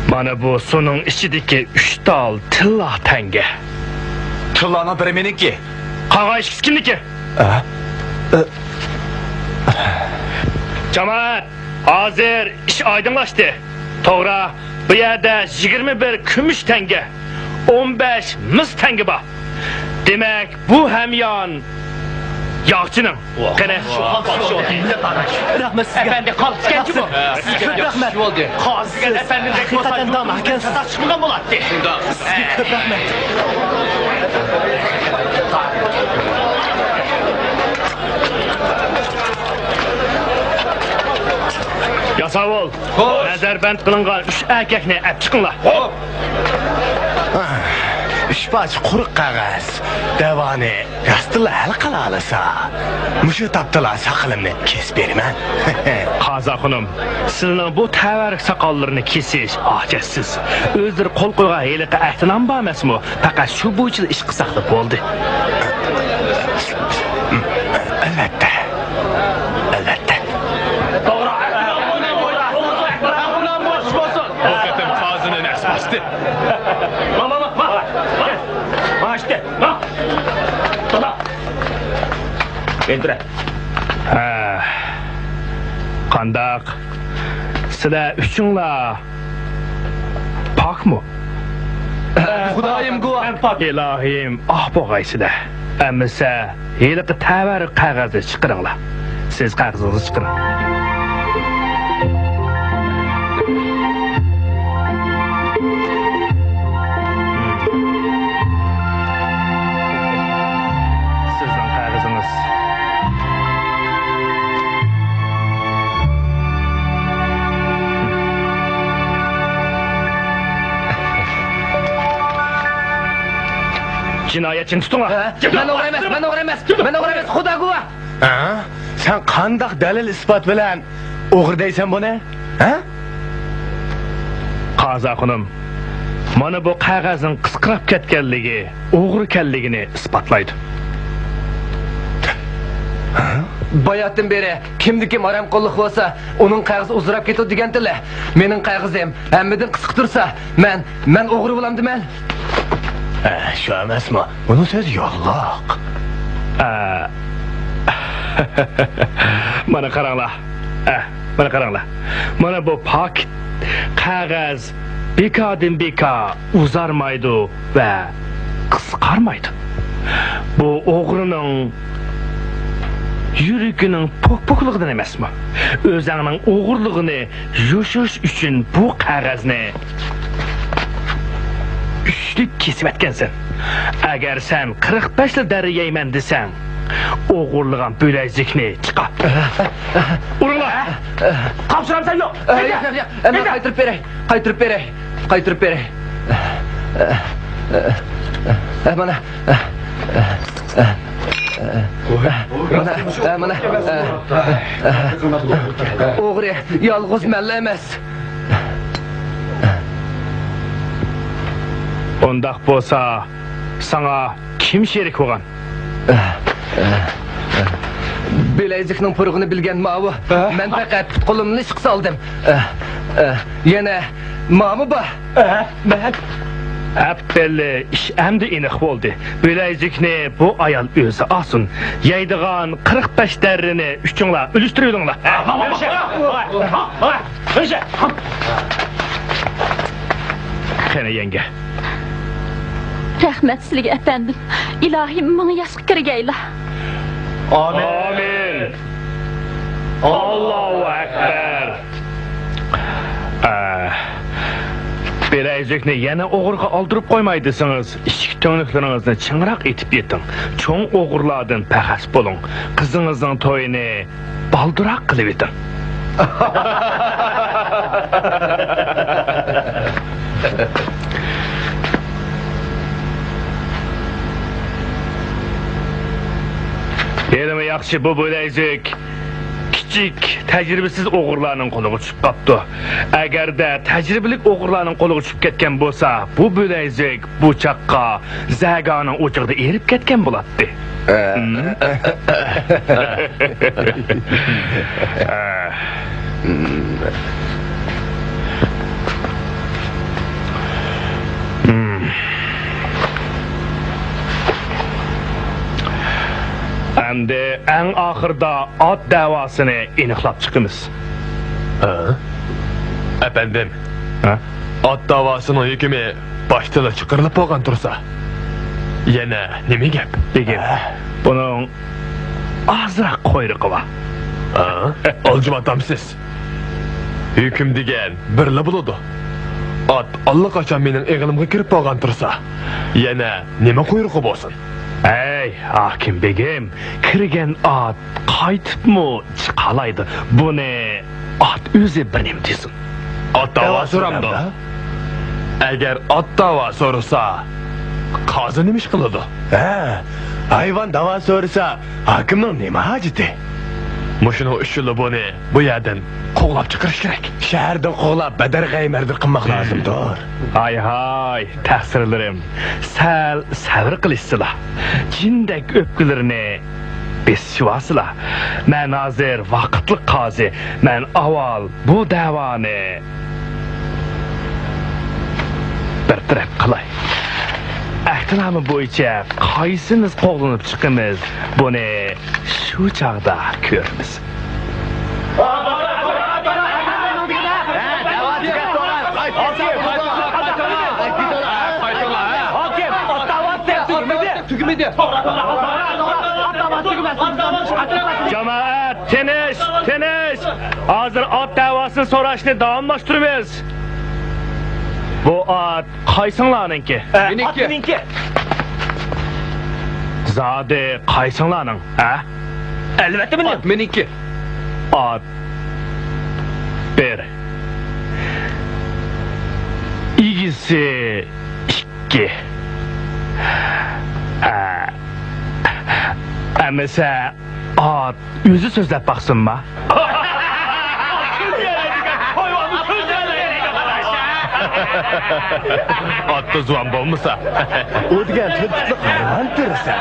مانا بۇ سۇنىڭ ئىچىدىكى ئۈچ تال تىللا تەڭگە. تىللانىڭ بىرى مېنىڭكى. قالغان ئىككىسى كىمنىڭكى؟ ئە؟ ئە. جامائەت، ھازىر ئىش ئايدىڭلاشتى. توغرا، بۇ يەردە يىگىرمە بىر كۈمۈش تەڭگە، ئون بەش مىس تەڭگە بار. دېمەك، بۇ ھەميان ياغچىنىڭ. قېنى؟ رەھمەت سىزگە. ئەپەندى، قاپتىكەنچۇ بۇ؟ سىزگە كۆپ رەھمەت. قازى دېگەن ئەپەندىدەك بولسا، ھەقىقەتەن دانا ئىكەنسىز. چىقمىغان بولاتتى. سىزگە كۆپ رەھمەت. ياساۋۇل، خوش. نەزەربەند قىلىنغان ئۈچ ئەركەكنى ئەپ چىقىڭلار. خوپ. ئۈچ پارچە قۇرۇق قەغەز دەۋانى راستتىنلا ھەل قىلالىسا، مۇشۇ تاپتىلا ساقىلىمنى كېسىپ بېرىمەن. قازا خانىم، سىلىنىڭ بۇ تەۋەررۈك ساقاللىرىنى كېسىش ھاجەتسىز. ئۆزلىرى قول قويغان ھېلىقى ئەھدىنامە بار ئەمەسمۇ؟ پەقەت شۇ بويىچىلا ئىش قىلساقلا بولدى. ئەلۋەتتە. ئەلۋەتتە. توغرا. بۇ قېتىم قازىنى نەس باستى. ما، ما، ما، ما. ما، ئىشتە. ما. تولا. ئىنتىرە. ھە. قانداق؟ سىلەر ئۈچۈڭلار پاكمۇ؟ خۇدايىم گۇۋاھ. ئىلاھىم، ئاھ بوغايسىلەر. ئەمىسە ھېلىقى تەۋەررۈك قەغەزنى چىقىرىڭلار. سىز قەغىزىڭىزنى چىقىرىڭ. سىزنىڭ قەغىزىڭىز. جىنايەتچىنى تۇتۇڭلار! مەن ئوغرى ئەمەس، مەن ئوغرى ئەمەس، مەن ئوغرى ئەمەس، خۇدا گۇۋاھ! ھە؟ سەن قانداق دەلىل-ئىسپات بىلەن ئوغرى دەيسەن بۇنى؟ ھە؟ قازا خانىم، مانا بۇ قەغەزنىڭ قىسقىراپ كەتكەنلىكى ئوغرىكەنلىكىنى ئىسپاتلايدۇ. باياتىن بېرى كىمدىكىم ھارامقۇللۇق بولسا، ئۇنىڭ قەغىزى ئۇزىراپ كېتىدۇ دېگەنتىلە. مېنىڭ قەغىزىم ھەممىدىن قىسقا تۇرسا، مەن، مەن ئوغرى بولامدىمەن؟ ئە، شۇ ئەمەسمۇ؟ ئۇنىڭ سۆزى ياللىق. ئە. مانا قاراڭلار. ئە، مانا قاراڭلار. مانا بۇ پاكىت قەغەز بىكاردىن بىكار ئۇزارمايدۇ ۋە قىسقارمايدۇ. بۇ ئوغرىنىڭ يۈرىكىنىڭ پوك-پوكلۇقىدىن ئەمەسمۇ؟ ئۆزەڭنىڭ ئوغرىلىقىنى يوشۇرۇش ئۈچۈن بۇ قەغەزنى ئۈچلۈك كېسىۋەتكەنسەن. ئەگەر سەن قىرىق بەشلا دەررە يەيمەن دېسەڭ، ئوغرىلىغان بىلەيزۈكنى چىقار. ئۇرۇڭلار! قاپسىرامسەن يوق! ياق، ياق، ياق. مەن قايتۇرۇپ بېرەي. قايتۇرۇپ بېرەي. قايتۇرۇپ بېرەي. ئە، مانا. مانا، ئە، مانا. ئوغرى يالغۇز مەنلا ئەمەس. ئۇنداق بولسا، ساڭا كىم شېرىك بولغان؟ بىلەيزۈكنىڭ پۇرىقىنى بىلگەن ماۋۇ. مەن پەقەت پۇت-قولۇمنى ئىشقا سالدىم. يەنە مامۇ بار. مەن. ئەپپەللى، ئىش ئەمدى ئېنىق بولدى. بىلەيزۈكنى بۇ ئايال ئۆزى ئالسۇن. يەيدىغان قىرىق بەش دەررىنى ئۈچۈڭلار ئۈلۈشتۈرۈۋېلىڭلار. قېنى، يەڭگە. رەھمەت سىلىگە، ئەپەندىم. ئىلاھىم، مىڭ ياشقا كىرگەيلا. ئامىن. ئاللاھۇ ئەكبەر. ئە، بىلەيزۈكنى يەنە ئوغرىغا ئالدۇرۇپ قويماي دېسىڭىز، ئىشىك تۈڭلۈكلىرىڭىزنى چىڭراق ئېتىپ يېپىڭ. چوڭ ئوغرىلاردىن پەخەس بولۇڭ. قىزىڭىزنىڭ تويىنى بالدۇراق قىلىۋېتىڭ. ھېلىمۇ ياخشى، بۇ بىلەيزۈك كىچىك، تەجرىبىسىز ئوغرىلارنىڭ قولىغا چۈشۈپ قاپتۇ. ئەگەردە تەجرىبىلىك ئوغرىلارنىڭ قولىغا چۈشۈپ كەتكەن بولسا، بۇ بىلەيزۈك بۇ چاغقا زەگانىڭ ئوچىقىدا ئېرىپ كەتكەن بولاتتى. ئەمدى ئەڭ ئاخىرىدا ئات دەۋاسىنى ئېنىقلاپ چىقىمىز. ھە؟ ئەپەندىم، ھە؟ ئات داۋاسىنىڭ ھۆكمى باشتىلا چىقىرىلىپ بولغان تۇرسا، يەنە نېمە گەپ؟ بېگىم، ھە؟ بۇنىڭ ئازراق قۇيرۇقى بار. ھە؟ ئالجىۋاتامسىز؟ ھۆكۈم دېگەن بىرلا بولىدۇ. ئات ئاللىقاچان مېنىڭ ئېغىلىمغا كىرىپ بولغان تۇرسا، يەنە نېمە قۇيرۇقى بولسۇن؟ ئەي، ھاكىم بېگىم، كىرگەن ئات قايتىپمۇ چىقالايدۇ. بۇنى ئات ئۆزى بىر نېمە دېسۇن. ئات داۋا سورامدۇ؟ ئەگەر ئات داۋا سورىسا، قازى نېمە ئىش قىلىدۇ؟ ھە، ھايۋان داۋا سورىسا، ھاكىمنىڭ نېمە ھاجىتى؟ مۇشۇنىڭ ئۈچۈنلا بۇنى بۇ يەردىن قوغلاپ چىقىرىش كېرەك. شەھەردىن قوغلاپ بەدەرغەي-مەردەر قىلماق لازىمدۇر. ھاي-ھاي، تەقسىرلىرىم، سەل سەۋر قىلىشسىلا. جىندەك ئۆپكىلىرىنى بېسىۋالسىلا. مەن ھازىر ۋاقىتلىق قازى. مەن ئاۋۋال بۇ دەۋانى بىر تەرەپ قىلاي. ئەھدىنامە بويىچە قايسىمىز قوغلىنىپ چىقىمىز، بۇنى شۇ چاغدا كۆرىمىز. جامائەت، تىنچ، تىنچ! ھازىر ئات دەۋاسىنى سوراشنى داۋاملاشتۇرىمىز. بۇ ئات قايسىڭلارنىڭكى؟ مېنىڭكى. ئات مېنىڭكى. زادى قايسىڭلارنىڭ، ھە؟ ئەلۋەتتە مېنىڭ. ئات مېنىڭكى. ئات بىر. ئىگىسى ئىككى. ھە. ئەمىسە ئات ئۆزى سۆزلەپ باقسۇنما؟ ئاتتا زۇۋان بولمىسا. ئۇ دېگەن تۆت پۇتلۇق ھايۋان تۈرىسى.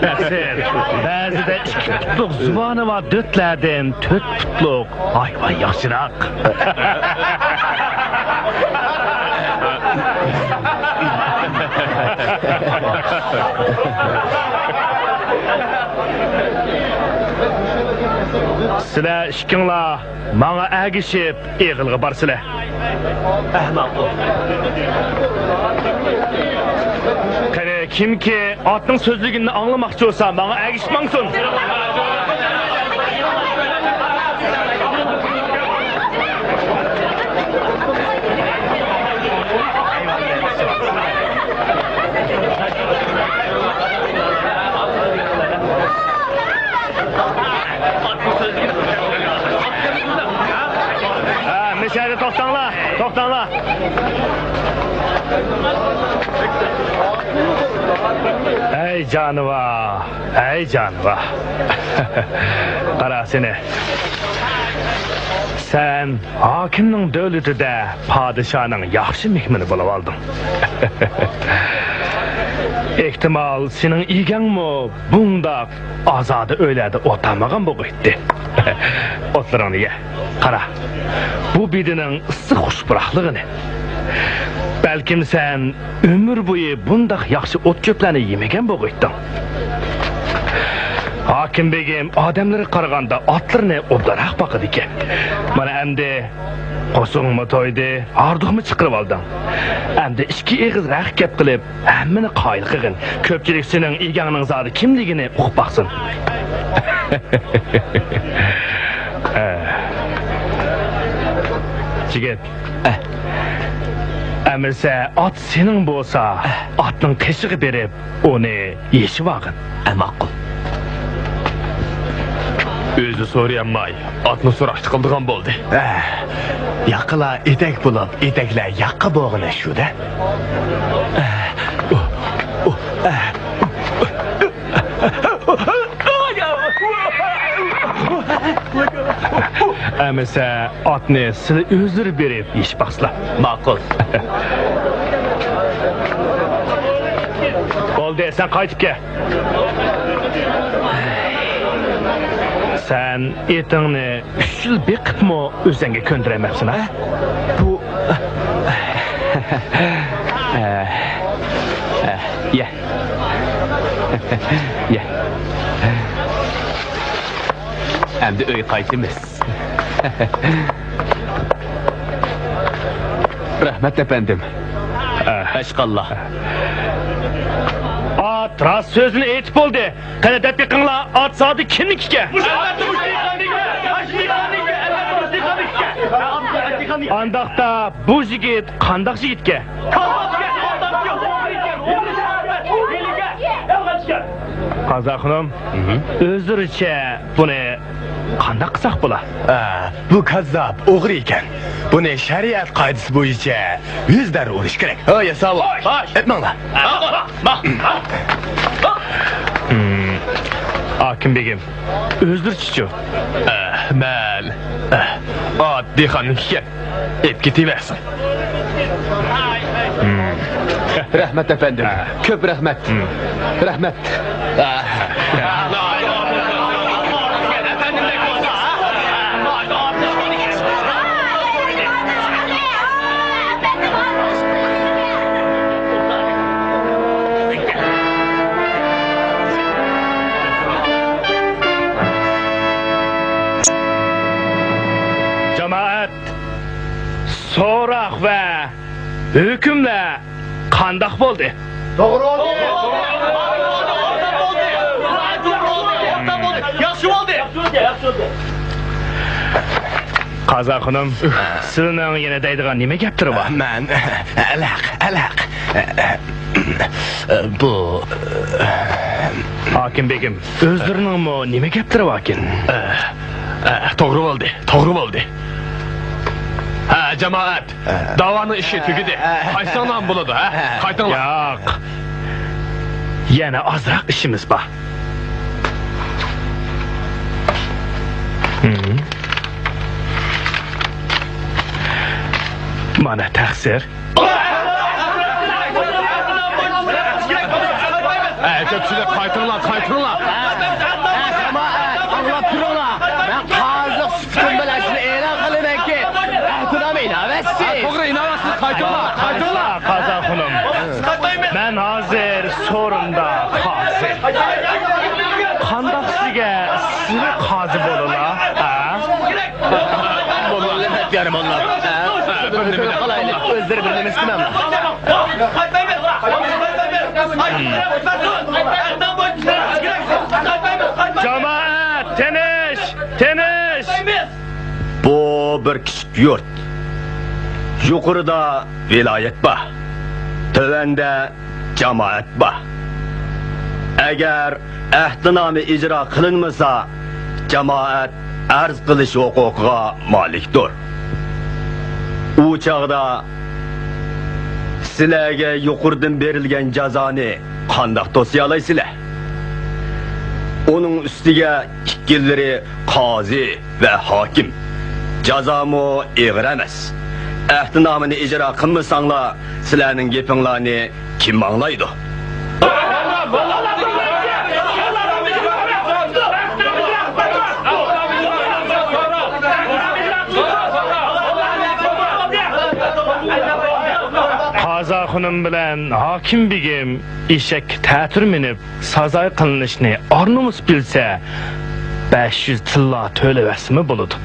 تەقسىر، بەزىدە ئىككى پۇتلۇق زۇۋانى بار دۆتلەردىن تۆت پۇتلۇق ھايۋان ياخشىراق. سىلەر ئىككىڭلار ماڭا ئەگىشىپ ئېغىلغا بارسىلە. ئەھ، ماقۇل. قېنى، كىمكى ئاتنىڭ سۆزلىگىنىنى ئاڭلىماقچى بولسا، ماڭا ئەگىشىپ ماڭسۇن. ھە، مىشەدە توختاڭلار، توختاڭلار. ئەي جانىۋار، ئەي جانىۋار. قارا سېنى. سەن ھاكىمنىڭ دۆلىتىدە پادىشاھنىڭ ياخشى مېھمىنى بولۇۋالدىڭ. ئېھتىمال، سېنىڭ ئىگەڭمۇ بۇنداق ئازادە ئۆيلەردە ئولتۇرمىغان بولغىيتتى. ئوتلىرىڭنى يە. قارا، بۇ بېدىنىڭ ئىسسىق خۇش پۇراقلىقىنى. بەلكىم سەن ئۆمۈر بويى بۇنداق ياخشى ئوت-چۆپلەرنى يېمىگەن بولغىيتتىڭ. ھاكىم بېگىم ئادەملىرىگە قارىغاندا ئاتلىرىنى ئوبدانراق باقىدىكەن. مانا ئەمدى قورسىقىڭمۇ تويدى، ھاردۇقمۇ چىقىرىۋالدىڭ. ئەمدى ئىككى ئېغىز ھەق گەپ قىلىپ، ھەممىنى قايىل قىلغىن. كۆپچىلىك سېنىڭ ئىگەڭنىڭ زادى كىملىكىنى ئۇقۇپ باقسۇن. ئە. جىگىت. ئە. ئەمىسە ئات سېنىڭ بولسا، ئە، ئاتنىڭ قېشىغا بېرىپ، ئۇنى يېشىۋالغىن. ئە، ماقۇل. ئۆزى سورىيالماي، ئاتنى سوراقچى قىلىدىغان بولدى. ئە، ياقىلار ئېتەك بولۇپ، ئېتەكلەر ياقا بولغىنى شۇ-دە. ئە، ئۇ، ئۇ، ئە. ئەمىسە ئاتنى سىلى ئۆزلىرى بېرىپ يېشىپ باقسىلا. ماقۇل. بولدى، سەن قايتىپ كەل. سەن ئېتىڭنى ئۈچ يىل بېقىپمۇ ئۆزەڭگە كۆندۈرەلمەپسەن، ھە؟ بۇ، ئە، ئە، يە. يە. ئەمدى ئۆيگە قايتىمىز. رەھمەت، ئەپەندىم. ئە. ئەشقاللا. ئات راست سۆزنى ئېيتىپ بولدى. قېنى، دەپ بېقىڭلار، ئات زادى كىمنىڭكىكەن؟ ئانداقتا بۇ يىگىت قانداق يىگىتكەن؟ قازاخۇنۇم، ئۆزلىرىچە بۇنى قانداق قىلساق بولا؟ ئە، بۇ كاززاپ ئوغرى ئىكەن. بۇنى شەرىئەت قائىدىسى بويىچە يۈز دەررە ئۇرۇش كېرەك. ھە، ياساۋۇل. باش. ئېتىڭلار. ھاكىم بېگىم، ئۆزلىرىچىچۇ؟ ئە، مەن، ئە، ئات دېھقاننىڭكى ئىكەن. ئېلىپ كېتىۋەرسۇن. رەھمەت، ئەپەندىم. ھە. كۆپ رەھمەت. رەھمەت. جامائەت، سوراق ۋە ھۆكۈملەر قانداق بولدى؟ توغرا بولدى. ياخشى بولدى. قازاخۇنۇم، سىلىنىڭ يەنە دەيدىغان نېمە گەپلىرى بار؟ مەن، ئەلەق، ئەلەق. بۇ، ھاكىم بېگىم، ئۆزلىرىنىڭمۇ نېمە گەپلىرى باركىن؟ توغرا بولدى، توغرا بولدى. ھە، جامائەت. داۋانىڭ ئىشى تۈگىدى. قايتساڭلارمۇ بولىدۇ، ھە؟ قايتىڭلار. ياق. يەنە ئازراق ئىشىمىز بار. مانا تەقسىر. ئەي، كۆپچىلىك، قايتىڭلار، قايتىڭلار. ئەي، جامائەت، ئاڭلاپ تۇرۇڭلار. مەن قازىلىق سۈپىتىم بىلەن شۇنى ئېلان قىلىمەنكى، ئەھدىنامە ئىناۋەتسىز. توغرا، ئىناۋەتسىز، قايتىڭلار، قايتىڭلار. قازا خانىم، مەن ھازىر سورۇندا قازى. قانداق سىزگە سىلى قازى بولىلا؟ ھە؟ موللا، مەدىيار موللا. ئۆزلىرى بىر نېمە ئىستىمەملا. جامائەت، تىنچ، تىنچ! بۇ بىر كىچىك يۇرت. يۇقىرىدا ۋىلايەت بار. تۆۋەندە جامائەت بار. ئەگەر ئەھدىنامە ئىجرا قىلىنمىسا، جامائەت ئەرز قىلىش ھوقۇقىغا مالىكتۇر. ئۇ چاغدا سىلەرگە يۇقىرىدىن بېرىلگەن جازانى قانداق توسىيالايسىلەر؟ ئۇنىڭ ئۈستىگە ئىككىلىرى قازى ۋە ھاكىم. جازامۇ ئېغىر ئەمەس. ئەھدىنامىنى ئىجرا قىلمىساڭلار، سىلەرنىڭ گېپىڭلارنى كىم ئاڭلايدۇ؟ قازا خانىم بىلەن ھاكىم بېگىم ئېشەككە تەتۈر مىنىپ، سازاي قىلىنىشنى ئار-نومۇس بىلسە، بەش يۈز تىللا تۆلىۋەتسىمۇ بولىدۇ.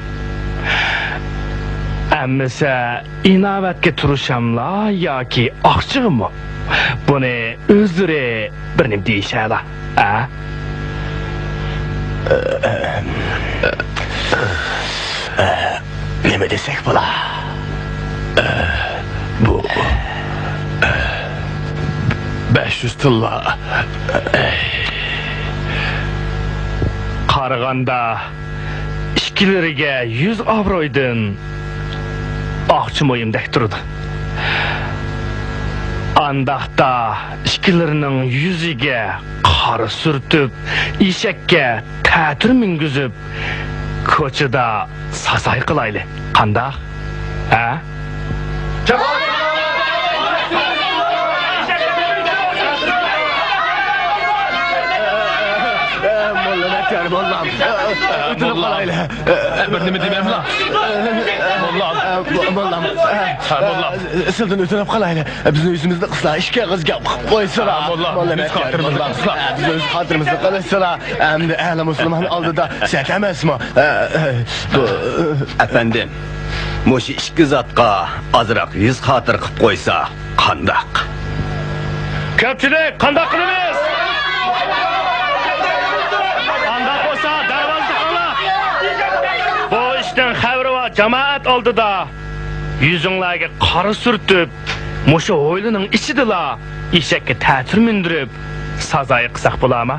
ئەمىسە ئىناۋەتكە تۇرۇشاملا ياكى ئاقچىغىمۇ؟ بۇنى ئۆزلىرى بىر نېمە دېيىشەلا، ھە؟ نېمە دېسەك بولا؟ بۇ بەش يۈز تىللا. قارىغاندا، ئىككىلىرىگە يۈز ئابرويدىن ئاقچا مۇھىمدەك تۇرىدۇ. ئانداقتا ئىككىلىرىنىڭ يۈزىگە قارا سۈرتۈپ، ئېشەككە تەتۈر مىنگۈزۈپ، كوچىدا سازاي قىلايلى. قانداق؟ ھە؟ موللا مەدىيار موللام، ئۆتۈنۈپ قالايلى. بىر نېمە دېمەملا. موللام. موللام. ھە، موللام. سىلدىن ئۆتۈنۈپ قالايلى. بىزنىڭ يۈزىمىزنى قىسلا، ئىككى ئېغىز گەپ قىلىپ قويسىلا. موللام، موللا مەدىيار موللام. بىزنىڭ يۈز خاتىرىمىزنى قىلىسىلا. ئەمدى ئەھلى مۇسۇلمان ئالدىدا سەت ئەمەسمۇ؟ ئەپەندىم، مۇشۇ ئىككى زاتقا ئازراق يۈز خاتىرە قىلىپ قويسا قانداق؟ كۆپچىلىك، قانداق قىلىمىز؟ ئانداق بولسا دەرۋازىنى تاقاڭلار. بۇ ئىشنىڭ خەۋىرى بار جامائەت ئالدىدا يۈزۈڭلارگە قارا سۈرتۈپ، مۇشۇ ھويلىنىڭ ئىچىدىلا ئېشەككە تەتۈر مىندۈرۈپ، سازاي قىلساق بولارما؟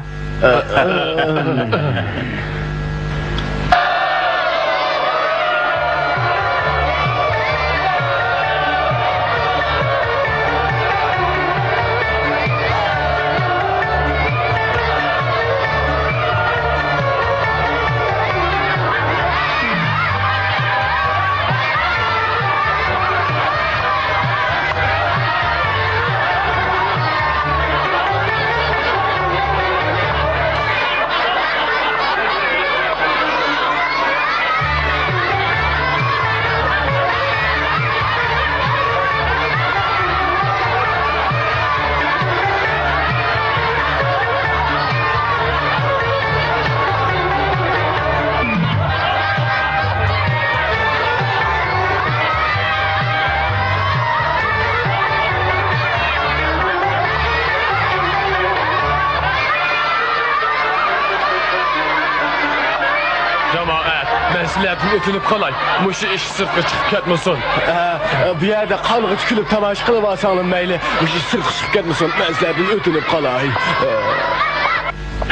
جامائەت، مەن سىلەردىن ئۆتۈنۈپ قالاي، مۇشۇ ئىش سىرتقا چىقىپ كەتمىسۇن. ئە، بۇ يەردە قانغا تىكىلىپ تاماشا قىلىۋالساڭلار مەيلى، مۇشۇ ئىش سىرتقا چىقىپ كەتمىسۇن، مەن سىلەردىن ئۆتۈنۈپ قالاي.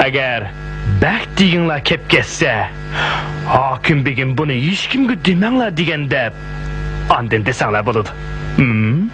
ئەگەر بەك دېگىڭلار كەپ كەتسە، ھاكىم بېگىم بۇنى ھېچكىمگە دېمەڭلار دېگەن دەپ، ئاندىن دېسەڭلار بولىدۇ. ھىم؟